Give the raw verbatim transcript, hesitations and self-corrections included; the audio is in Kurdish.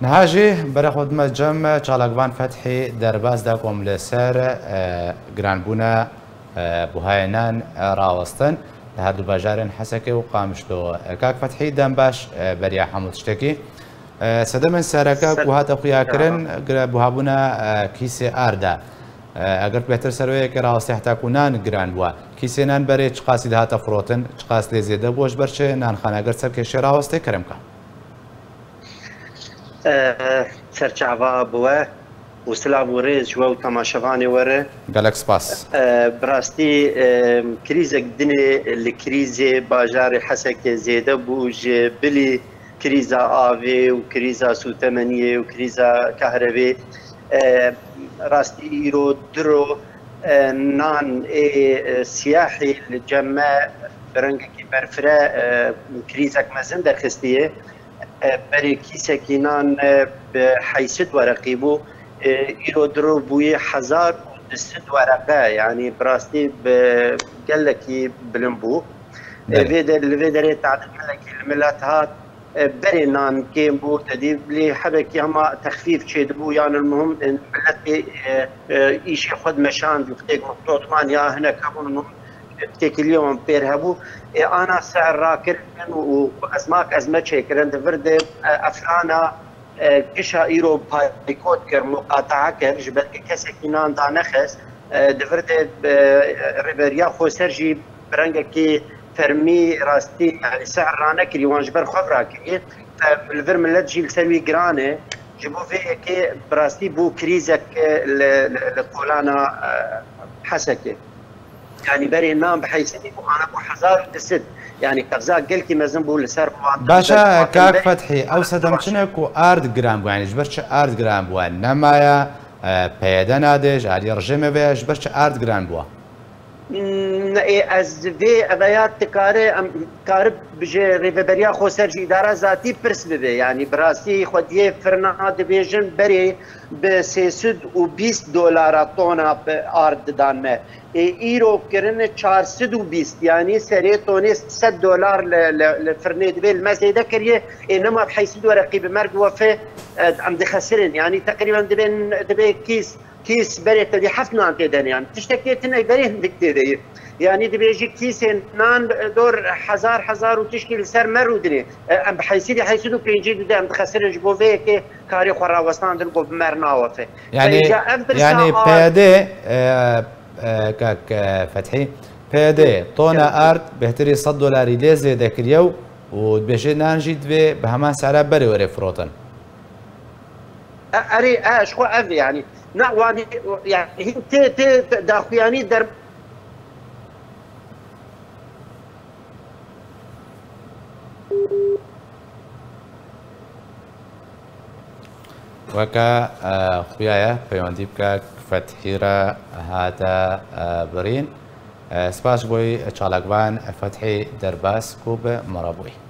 Niha jî berê xwe dime cem çalakvan Fethî derbas da ku em li ser, e, giranbûna, e, buhayê nan, e, rawestin li her du bajarên Hesekê û Qamişlo. E, kak Fethî, dem baş, e, beriya hemû tiştekî. E, sedemên sereke ku hate xuyakirin, gire buhabûna, e, kîsê arda. E, eger tu bêhtir ser wê yekê rawestî heta ku nan giran bûa. Kîsê nan berê çiqasî dihate firotin, çiqas lê zêde bû, ji ber çi nanxana girt ser kêşê rawestê, kerem ka? E, serçava bi we û silav û rêz ji we û temaşevanê we re. Gelek spas. E, bi rastî, e, krîzek dinê li krîzê bajarê Hesekê zêde bû, ji bilî krîza avê û krîza sûtemeniyê û krîza kahrevê. E, rastî îro diro, e, nan ê, e, siyahî li cem me bi rengekî berfire, e, krîzek mezin derxistiye. E, berê kîsekî nan, e, bi heysid wereqî bû. E, îro diro bûye hezar û du sed wereqe, yanî bi rastî bi gelekî bilind bû. E, Belê. Vê de, li vê derê tadil gelekî li milet hat. E, berê nan kêm bû, te dî lê hebekî hema texfîf çêdibû, yan muhim, e, miletê, e, e, îşê xwe dimeşand, wextê ku totman ya hinek hebûn, muhim têkiliyê wan pêr hebû. E, ana ser rakirin û, û ezmak ezme çêkirin, di vir de, e, efrana, e, gişa îro paykot kir, muqataa kir, ji ber ku kesekî nan danexist, e, di vir de, e, rêveriya xweser jî bi rengekî fermî rastî, yani, sehr ranekirî, wan ji ber xwe virakiriye. Li vir milet jî li ser wî giran e. Ji bo vê yekê bi rastî bû krîzek li, li, li kolana, e, Hesekê. Yani berê nan bi heysedî bû, ana bû hezar û du sed. Yani qevza gelkî mezin bû li ser wan. Baş e, kak Fethî, ew sedem çi ne ku ard giran bû? Yani ji ber çi ard giran bû? Nemaye, e, P Y D nade, ji aliyê rejîmê ve, ji ber çi ard giran bû? N-, ê, ez vê eveya dikare, em, karib ji Rêveberiya Xweser, ji îdara zatî pirs bibe. Yanî bi rastî xwediyê firna dibêjin berê bi sê sed û bîst dolara tona bi ard didan me. Ê, îro kirine çar sed û bîst, yanî serê tonê sed dolar li, li, li firnê dibê, li me zêde kiriye. Ê, nema bi heysid wereqî bi merg wefe, e, em dixesirin. Yanî teqrîben dibên, dibê kîs Kîs berê te dî heft nan tê de ne, yani tiştekê tune berê hindik tê de ye. Yani dibêjî kîsên nan dor hezar, hezar û tişkî li ser me rûdinê. E, em bi heysidî, heysid û pêncî dide em dixesirin, ji bo vê yekê karê xwe rawestandin ku bi mer nawefe. Yani, Vêca ev birsa yani a- P Y D, e, e, kak, e, Fethî, P Y D tona erd bêhtirî sed dolarî lê zêde kiriye û, û dibêje nan jî divê bi heman sera berê were firotin. E, erê, e, ji xwe ev e, yani. Na, wanî, yani, hîn tê, tê, tê daxuyanî der- Weke, e, xuya ye, peywendî bike, Fethî re hate, e, birîn. E, spas ji bo wî çalakvan Fethî Derbas ku bi me re bûyî.